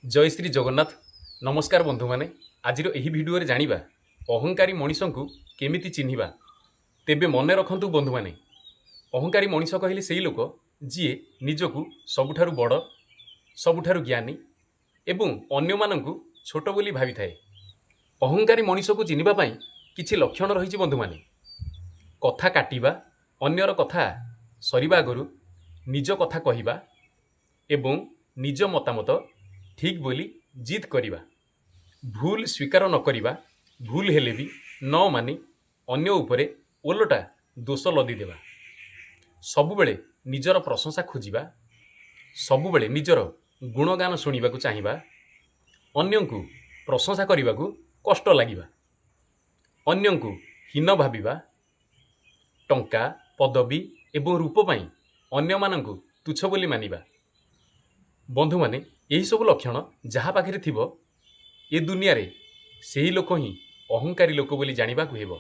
ଜୟ ଶ୍ରୀ ଜଗନ୍ନାଥ। ନମସ୍କାର ବନ୍ଧୁମାନେ, ଆଜିର ଏହି ଭିଡ଼ିଓରେ ଜାଣିବା ଅହଙ୍କାରୀ ମଣିଷଙ୍କୁ କେମିତି ଚିହ୍ନିବା। ତେବେ ମନେ ରଖନ୍ତୁ ବନ୍ଧୁମାନେ, ଅହଙ୍କାରୀ ମଣିଷ କହିଲେ ସେଇ ଲୋକ ଯିଏ ନିଜକୁ ସବୁଠାରୁ ବଡ଼, ସବୁଠାରୁ ଜ୍ଞାନୀ ଏବଂ ଅନ୍ୟମାନଙ୍କୁ ଛୋଟ ବୋଲି ଭାବିଥାଏ। ଅହଙ୍କାରୀ ମଣିଷକୁ ଚିହ୍ନିବା ପାଇଁ କିଛି ଲକ୍ଷଣ ରହିଛି ବନ୍ଧୁମାନେ। କଥା କାଟିବା, ଅନ୍ୟର କଥା ସରିବା ଆଗରୁ ନିଜ କଥା କହିବା ଏବଂ ନିଜ ମତାମତ ଠିକ୍ ବୋଲି ଜିଦ୍ କରିବା, ଭୁଲ ସ୍ୱୀକାର ନ କରିବା, ଭୁଲ ହେଲେ ବି ନ ମାନି ଅନ୍ୟ ଉପରେ ଓଲଟା ଦୋଷ ଲଦିଦେବା, ସବୁବେଳେ ନିଜର ପ୍ରଶଂସା ଖୋଜିବା, ସବୁବେଳେ ନିଜର ଗୁଣଗାନ ଶୁଣିବାକୁ ଚାହିଁବା, ଅନ୍ୟଙ୍କୁ ପ୍ରଶଂସା କରିବାକୁ କଷ୍ଟ ଲାଗିବା, ଅନ୍ୟଙ୍କୁ ହୀନ ଭାବିବା, ଟଙ୍କା, ପଦବୀ ଏବଂ ରୂପ ପାଇଁ ଅନ୍ୟମାନଙ୍କୁ ତୁଚ୍ଛ ବୋଲି ମାନିବା। ବନ୍ଧୁମାନେ, ଏହିସବୁ ଲକ୍ଷଣ ଯାହା ପାଖରେ ଥିବ, ଏ ଦୁନିଆରେ ସେହି ଲୋକ ହିଁ ଅହଙ୍କାରୀ ଲୋକ ବୋଲି ଜାଣିବାକୁ ହେବ।